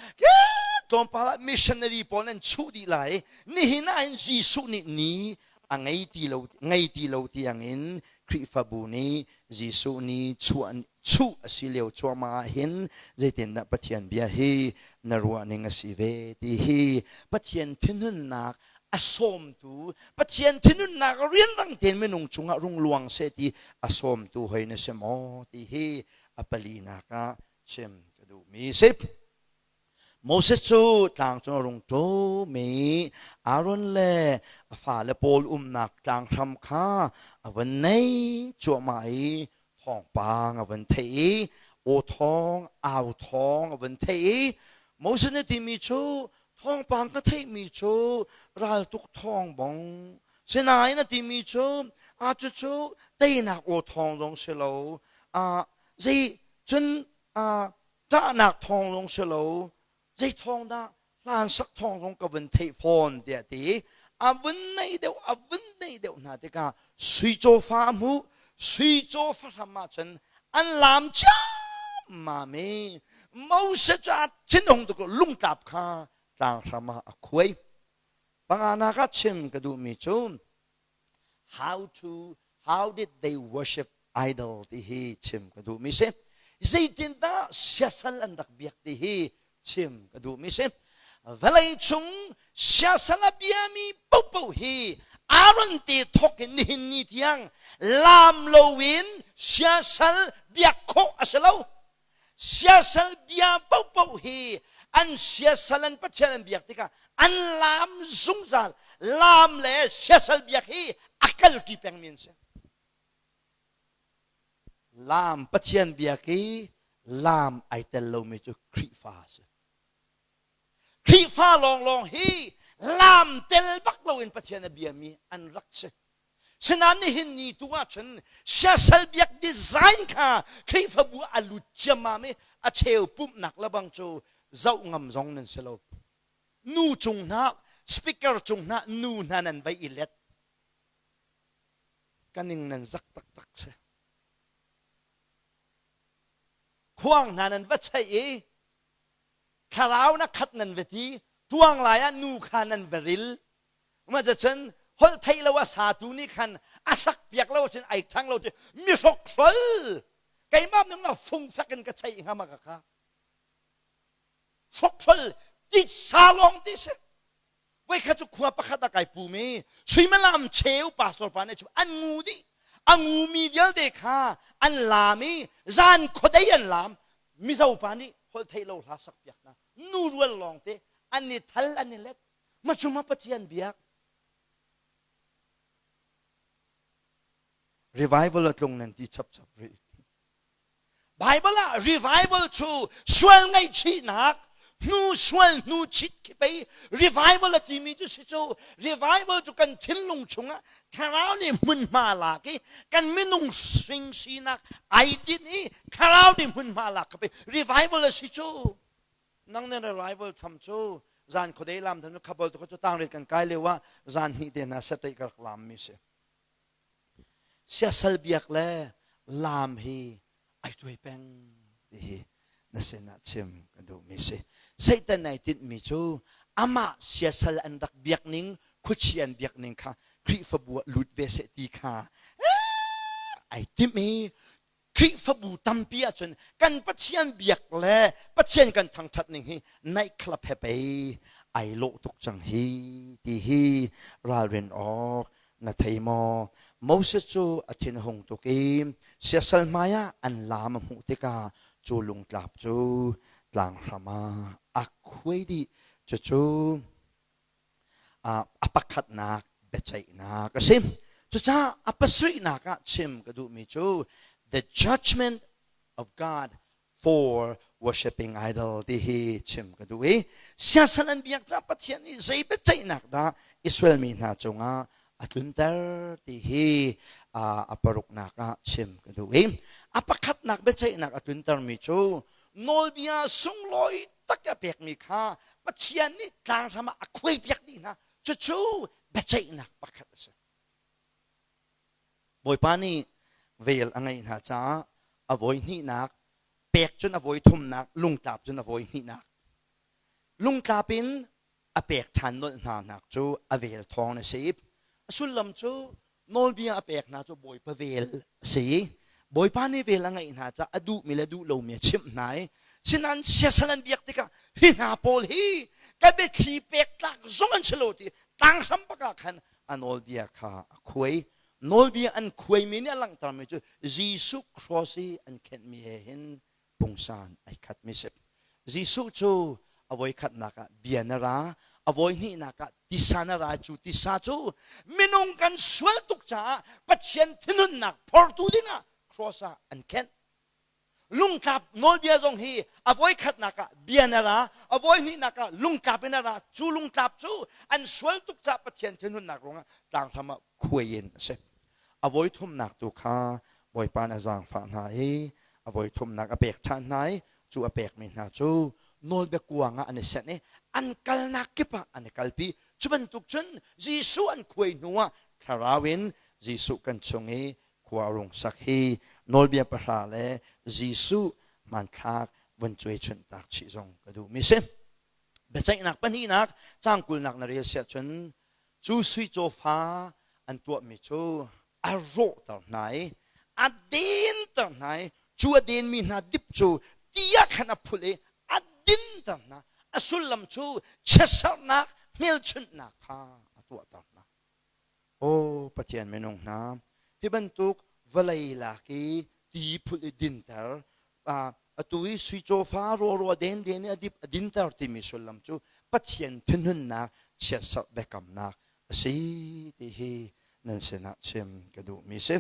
[SPEAKER 1] tlawmpal ah missionary pawl nan chuh dih lai. Nihin ah hin Jesuh nih ni a ngei ti lo ngei ti lo tiangin Khrihfabu nih Jesuh ni chuah chuh a si lio cuahmah ah hin zeitindah Pathian bia hi na ruah ning a si ve ti hi Pathian thinhunnak a sawmtu Pathian thinhunnak rianrang tein minung cungah rung luang seh ti a sawmtu hoi na si maw ti hi a palinak ah chim ka duhmi si. Moses cu tlang cung a rung ṭum i Aaron le a fale pawl umnak tlang hram kha a vun nei cuahmah i thawngpang a vun theih i aw thawng au thawng a vun theih i Moses nih timi cu thawngpang ka theihmi cu raltuk thawng bong sinain a timi cu a cucu teinak aw thawng zong si lo zei cun ṭahnak thawng zong si lo zei thawng dah hlan sak thawng zong ka vun theih fawn tiah ti a vun nei deuh a vun nei deuh hna tikah sui cawfa a hmuh sui cawfa hram ah cun an laam ciammam i Moses cu a thinhung tuk lungtlap kha tlang hram ah a khuai panganak ah chim ka duhmi cu how to how did they worship idol ti hi chim ka duhmi si zeitindah siasal an rak biak ti hi chim ka duhmi si vawlei cung siasal a biami paohpaoh hi Aaron te thawk in nihin ni tiang laam loin siasal biak khawh a si lo siasal bia paohpaoh hi an siasal an pathian an biak tikah an laam zungzal laam le siasal biak hi a kalṭi pengmi an si laam pathian biak i laam ai tel lomi cu Khrihfa a si Khrihfa lawnglawng hi laam tel bak loin Pathian a biami an rak si Sinain nihin ni tu ahcun siasal biak design kha Khrihfabu a lut ciammam i a cheu pumhnak lebang cu zoh ngam zong nan si lo. Nu cung hna, speaker cung hna nu hna nan vai i let. Ka ning nan zak taktak si. Khuang hna nan va cheih i thlarau na khat nan va ti, tuang lai ah nu kha nan va ril. Mah cun holh theih lo a satu nih khan a sak piak lo cun ai ṭhang lo cu mi hrokhrol keimah nih na fungfek in ka cheih hnga ma ka kha hrokhrol titsa lawng ti si voi khat cu khua pakhat ah kai pum i suimilam cheu pastor pa nih an ngu dih a ngumi vialte kha an laam i zan khuadei an laam mizo pa nih holh theih lo hla sak piak hna nu rual lawng te an i thal an i let Macuma Pathian biak. Revival a tlung nan ti chapchap rih. Bible ah revival cu sual ngaihchihnak hnu sual hnu chit khi pei revival a timi cu si cu revival cu kan thinlung chungah thlarau nih hmunhma lak i kan minung hring sinak ai dinh i thlarau nih hmunhma lak kha pei revival a si cu nang ne revival tham cu zan khuadei lam tham cu khabol tu cu tangrit kan kai lio ah zan hnih te hna setei ka rak lam mi si siasal biak le lam hi ai tuai peng ti hi na sinah chim ka duh mi si Satan ai tinh mi cu amah siasal an rak biak ning khuachi an biak ning kha Khrihfabu ah lut ve seh ti kha ai timh i Khrihfabu tampi ahcun kan Pathian biak le Pathian kan thangṭhat ning hi nightclub he pei ai lawh tuk cang hi ti hi ralrin awk na thei maw? Moses cu a thin a hung tuk i siasal hmai ah an laam a hmuh tikah cu lungtlap cu tlanghram ah a khuai dih. Cucu a pakhatnak biaceihnak a si. Cucaah a pasarihnak ah chim ka duhmi cu the judgment of God for worshiping idol ti hi chim ka duh i siasal an biak caah Pathian nih zei biaceihnak dah Israel mi hna cungah a tlunter ti hi a paruknak ah chim ka duh i a pakhatnak biaceihnak a tluntermi cu nawlbia sunglawi tak a pekmi kha Pathian nih tlanghram ah a khuaipiak dih hna. Cucu biaceihnak pakhat a si. Bawipa nih vel a ngeih hna caah a voi hnihnak pek cun a voi thumnak lungtlap cun a voi hnihnak lungtlap in a pek ṭhan nolh hna nak cu a vel thawng a si. A sullam cu nawlbia a pek hna cu Bawipa vel a si. Bawipa nih vel a ngeih hna caah a duhmi le duh lomi a chimh hna i sinain siasal an biak tikah hi hna pawl hi ka biathli pek tlak zong an si lo ti tlanghram bak ah khan a nawlbia kha a khuai. Nawlbia an khuaimi nih a langhtermi cu Jesuh cross i an khenhmi he hin pungsan ai khatmi si. Jesuh cu a. A voikhatnak ah bia na ra, a voihnihnak ah tisa na ra cu tisa cu minung kan sual tuk caah Pathian thinhunnak phortu dingah cross ah an khenh. Lungtlap nawlbia zong hi a voikhatnak ah bia na ra, a voihnihnak ah lungtlap in a ra. Cu lungtlap cu an sual tuk caah Pathian thinhunnak ruangah tlanghram ah khuai in a si. A voithumnak tu kha Bawipa nih a zaangfah hna i a voithumnak a pek ṭhan hna i cu a pekmi hna cu nawlbia kuang ah an i senh i an kalnak kip ah an i kalpi. Cu bantuk cun Jesuh an khuai hnuah thlarau in Jesuh kan chung i khua a rung sak hi nawlbia pahra le Jesuh hmanthlak vun cuai chunh tak chih zong ka duhmi si. Biaceihnak pahnihnak caang kulnak na rel siah cun cu sui cawfa an tuahmi cu a rawhter hna i a denter hna i cu a denmi hna dip cu ti ah khan a phulh i a dinter hna. A sullam cu chiatserhnak hmelchunhnak kha a tuahter hna. Aw Pathian minung hna, hi bantuk vawlei lak i ti phulh i dinter, atu i sui cawfa rawraw denden i a dip a dinter timi sullam cu Pathian thinhunnak chiatserh biakamnak a si ti hi nan sinah chim ka duhmi si.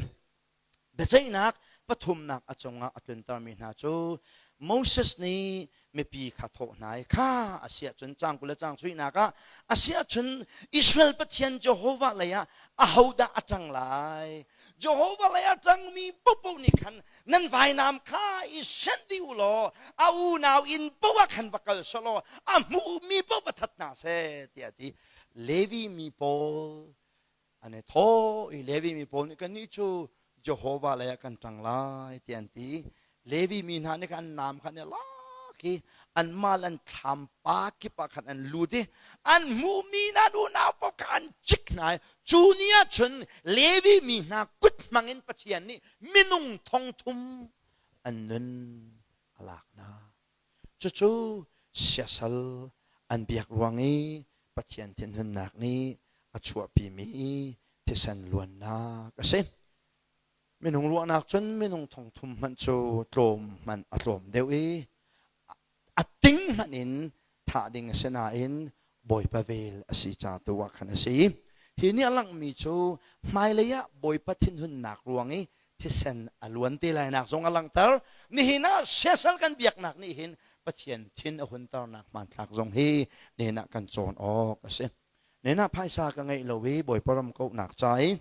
[SPEAKER 1] Biaceihnak pathumnak a cungah a tluntermi hna cu Moses nih mipi kha thawh hna i kha a si ahcun caang 20 le caang sarihnak ah a si ahcun Israel Pathian Jehovah lei ah ahodah a ṭang lai? Jehovah lei a ṭangmi paohpaoh nih khan nan vainam kha i senh dih u law a unau inn paoh ah khan va kal seh law a hmuhmi paoh va that hna seh tiah a ti. Levi mi pawl an i thawh i Levi mi pawl nih kannih cu Jehovah lei ah kan ṭang lai tiah an ti. Levi mi hna nih khan an naam kha an i lak i anmah le an thlam pa kip ah khan an lut i an hmuhmi hna unau paoh kha an cik hna i cu ni ah cun Levi mi hna kut hmangin Pathian nih minung thong thum an nun a lak hna. Cucu siasal an biak ruang i Pathian thinhunnak nih a chuahpimi thisen luannak a si. Minung ruahnak cun minung thongthum hmanh cu tlawm hmanh a tlawm deuh i a ting hmanh in thah ding a si nain Bawipa vel a si ca tu ah khan a si. Hi nih a langhmi cu hmailei ah Bawipa thinhunnak ruang i thisen a luan te lainak zong a langhter. Nihin ah siasal kan biaknak nih hin Pathian thin a hunternak hmanthlak zong hi nihin ah kan cawn awk a si. Nihin ah phaisa ka ngeih lo i Bawipa ram kauhnak ca i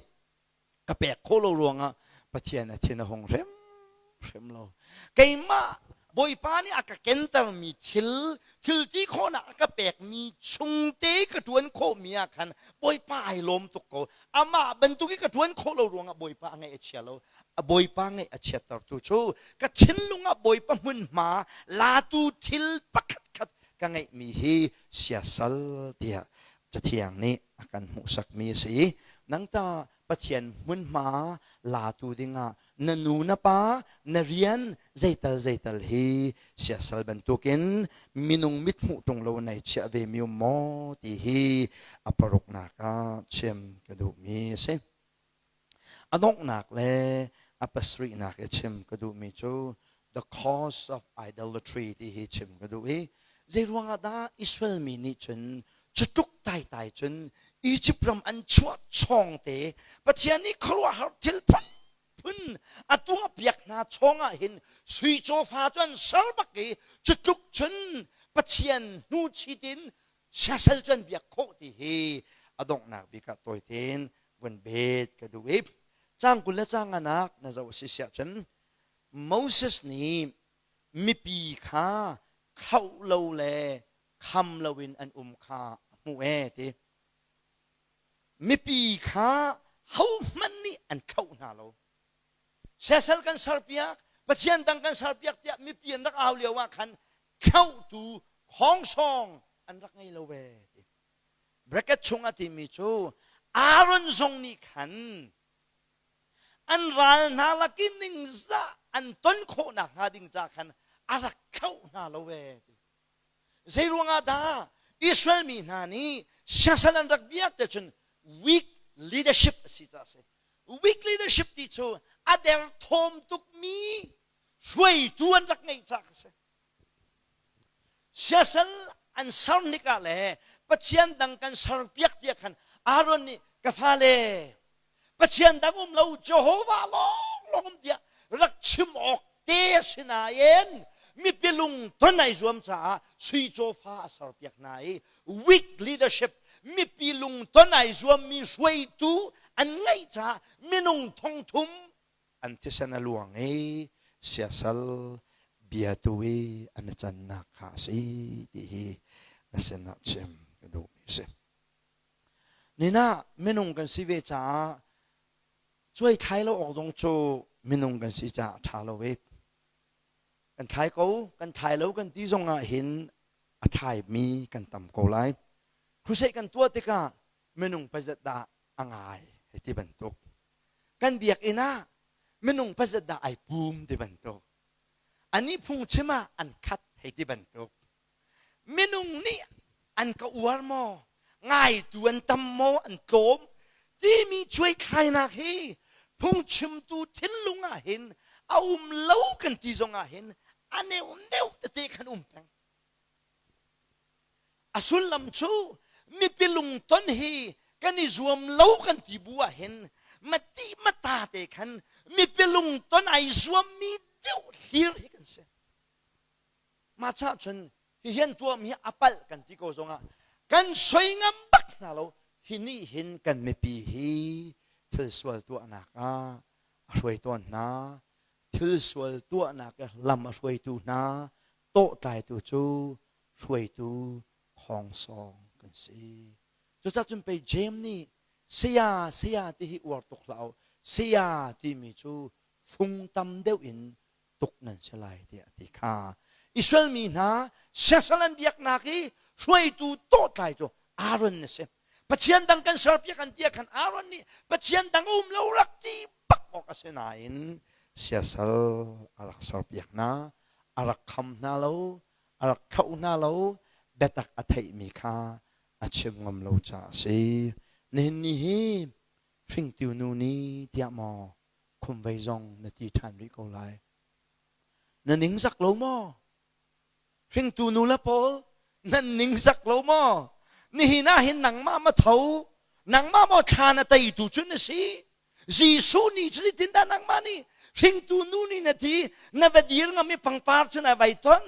[SPEAKER 1] ka pek khawh lo ruangah Pathian a thin a hung hrimhrim lo. Keimah Bawipa nih a ka kentermi thil, thil ti khawhnak a ka pekmi chungte ka ṭuan khawhmi ah khan Bawipa ai lawm tuk ko. Amah bantuk i ka ṭuan khawh lo ruangah Bawipa a ngaih a chia lo. A Bawipa ngaih a chiattertu cu ka thinlung ah Bawipa hmunhma latu thil pakhatkhat ka ngeihmi hi siasal tiah Cathiang nih a kan hmuhsakmi a si i nang ta Pathian hmunhma latu dingah na nu na pa na rian zeital zeital hi siasal bantukin minung mithmuh ṭung lo nei chiah ve mi um maw ti hi a paruknak ah chim ka duhmi a si. A donghnak le a pasarihnak i chim ka duhmi cu the cause of idolatry ti hi chim ka duh i zeiruang ah dah Israel mi nih cun cutluk taitai cun Egypt ram an chuah chawng te Pathian nih khuaruahhar thil phunphun a tuahpiak hna chawng ah hin sui cawfa cu an ser bak i cutluk cun Pathian hnu chit in siasal cu an biak khawh ti hi a donghnak bik ah tawi tein vun bet ka duh i caang 20 le caang nganak na zoh a si siah cun Moses nih mipi kha thlauh lo le kham loin an um kha a hmuh ee ti. Mipi kha hohmanh nih an thlauh hna lo. Siasal kan serpiak, Pathian dang kan serpiak tiah mipi an rak au lio ah khan thlauhtu khongsawng an rak ngei lo ve ti. Bracket chung a timi cu Aaron zong nih khan an ral hna lakin ningzah an ton khawh nakhnga ding ca khan a rak thlauh hna lo ve ti. Zei ruangah dah Israel mi hna nih siasal an rak biak te cun weak leadership a si ca a si. Weak leadership ti cu a derthawm tukmi hruaitu an rak ngeih ca a si. Siasal an ser hnik ah le Pathian dang kan serpiak tiah khan Aaron nih ka fale Pathian dang um lo Jehovah lawnglawng um tiah rak chim awk te a si nain mipi lungton ai zuam caah sui cawfa a serpiak hna i weak leadership mipi lungton ai zuammi hruaitu an ngeih caah minung thongthum an thisen a luang i siasal biatu i an i cannak kha a si ti hi na sinah chim ka duhmi a si. Nina minung kan si ve caah cuai thlai lo awk zong cu minung kan si caah a ṭha lo i kan thlai ko kan thlai lo kan ti zong ah hin a thlaimi kan tam ko lai. Crusade kan tuah tikah minung pazat dah a ngai hei ti bantuk. Kan biakinn ah minung pazat dah ai pum ti bantuk. Ani phungchim ah an khat hei ti bantuk. Minung nih an ka uar maw ngaitu an tam maw an tlawm timi cuaithlainak hi phungchimtu thinlung ah hin a um lo kan ti zong ah hin a neu neu tete khan um peng. A sullam cu mipi lungton hi kan i zuam lo kan ti bu ah hin mati mata te khan mipi lungton ai zuammi deuh hlir hi kan si. Mah cah cun hihi an tuahmi hi a palh kan ti ko zongah kan soi ngam bak hna lo. Hi nih hin kan mipi hi thil sual tuahnak ah a hruai tawn hna. Thil sual tuahnak lam a hruaitu hna tawhtlaitu cu hruaitu khongsawng kan si. Cucaah cun pei Jeim nih saya saya ti hi uar tuk hlah u. Saya timi cu fung tam deuh in tuk nan si lai tiah a ti kha. Israel mi hna siasal an biaknak i hruaitu tawhtlai cu Aaron na si. Pathian dang kan serpiak an ti ah khan Aaron nih Pathian dang a um lo rak ti bak awk a si nain siasal a rak serpiak hna, a rak kham hna lo, a rak thlauh hna lo, biatak a theihmi kha a chim ngam lo caah a si. Nihin ni hi hringtu nu ni tiah maw khumvei zong na ti ṭhan rih ko lai. Na ningzak lo maw? Hringtu nu le pawl nan ningzak lo maw? Nihin ah hin nangmah ma tho, nangmah maw thla na teitu cu na si? Jesuh nih cu zeitindah nangmah nih hringtu nu nih na ti na va dir ngam i pangpar cu na vai ton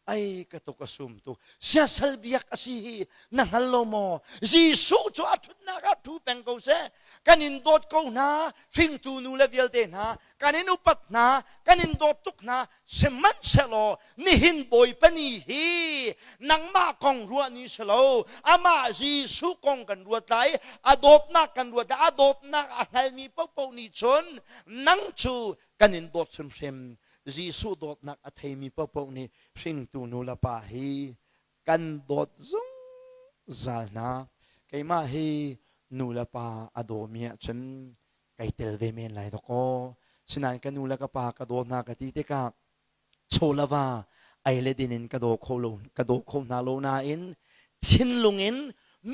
[SPEAKER 1] ai ka tuk a sum tuk siasal biak a si hi na hngal lo maw Jesuh cu a ṭhutnak ah ṭhu peng ko seh kan in dawt ko hna hringtu nu le vialte hna kan in upat hna kan in dawt tuk hna sihmanhsehlaw nihin Bawipa ni hi nangmah kong ruah ni si lo amah Jesuh kong kan ruat lai a dawtnak kan ruat lai a dawtnak a hngalmi paohpaoh nih cun nang cu kan in dawt hrimhrim Jesuh dawtnak a theimi paohpaoh nih hringtu nu le pa hi kan dawt zungzal hna. Keimah hi nu le pa a dawmi ahcun kai tel ve men lai dawkaw. Sinain ka nu le ka pa ka daw hna ka ti tikah chaw le va ei le din in ka daw kho lo ka daw kho hna lo nain thinlung in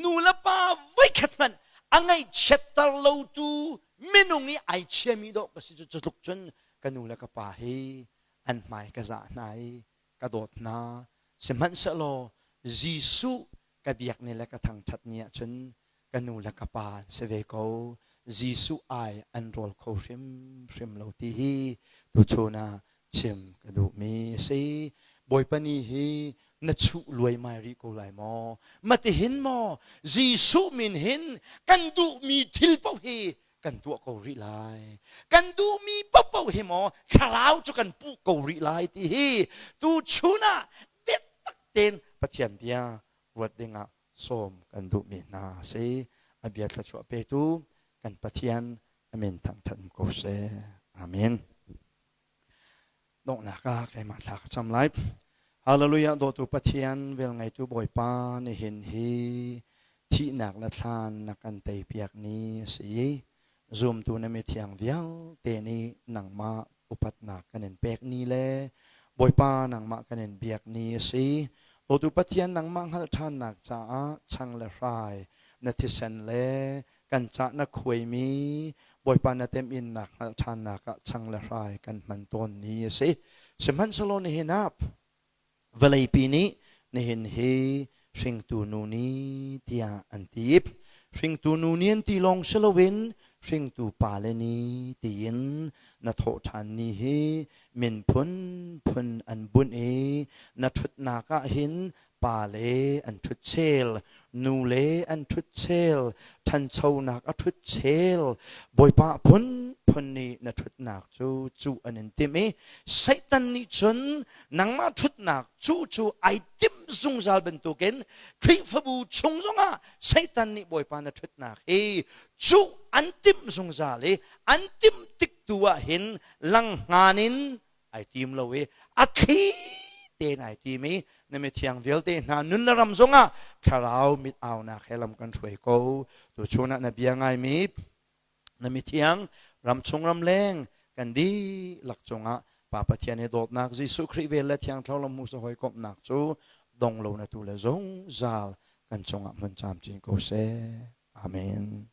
[SPEAKER 1] nu le pa voikhat hmanh a ngaihchiatter lotu minung i ai chiami dawh ka si cu tluk cun ka nu le ka pa hi an hmai ka zah hna i ka dawt hna. Sihmanhsehlaw Jesuh ka biak ni le ka thangṭhat ni ahcun ka nu le ka pa an si ve ko. Jesuh ai an rawl kho hrimhrim lo ti hi tuchun ah chim ka duhmi a si. Bawipa ni hi na chuh luaimai rih ko lai maw? Matihin maw Jesuh min hin kan duhmi thil paoh hi kan tuah ko rih lai kan duhmi paohpaoh hi maw thlarau cu kan puh ko rih lai ti hi tu chun ah biatak tein Pathian bia ruat dingah sawm kan duhmi hna a si a bia thluachuah petu kan Pathian amin thangthat ko seh amen Donghnak ah keimah thla ka cam lai. Hallelujah dawtu Pathian velngeitu Bawipa nihin hi thihnak le thlan na kan teipiak ni a si i zumtu na mithiang vialte nih nangmah upatnak kan in pek ni le Bawipa nangmah kan in biak ni a si. Dawtu Pathian nangmah hngalh ṭhannak caah chang le hrai na thisen le kan cah na khuaimi Bawipa na temhinnak hngalh ṭhannak ah chang le hrai kan hman tawn ni a si. Sihmanhsehlaw nihin ah vawleipi nih Nihin hi hringtu nu ni tiah an ti. Hringtu nu ni an ti lawng si loin hringtu pale ni tiin na thawhṭhan ni hi min phunphun an bunh i na ṭhutnak ah hin pale an ṭhut chel, nule an ṭhut chel, ṭhanchonak a ṭhut chel, Bawipa phunphun nih na ṭhutnak cu cuh an in timh i Satan nih cun nangmah ṭhutnak cu cu ai timh zungzal bantukin Khrihfabu chung zongah Satan nih Bawipa na ṭhutnak hi cuh an timh zungzal i an timh tik tu ah hin langhngan in ai tim lo i a thli tein ai tim i na mithiang vialte hna nun le ram zongah thlarau mit aunak he lam kan hruai ko. Tuchun ah na bia ngaimi na mithiang ramchung ramleng kan dihlak cungah Pa Pathian i dawtnak Jesuh Khrih vel le Thiang Thlarau lam hmuhsa hawikomhnak cu dong lo na tu le zungzal kan cungah hmun camcin ko seh. Amen.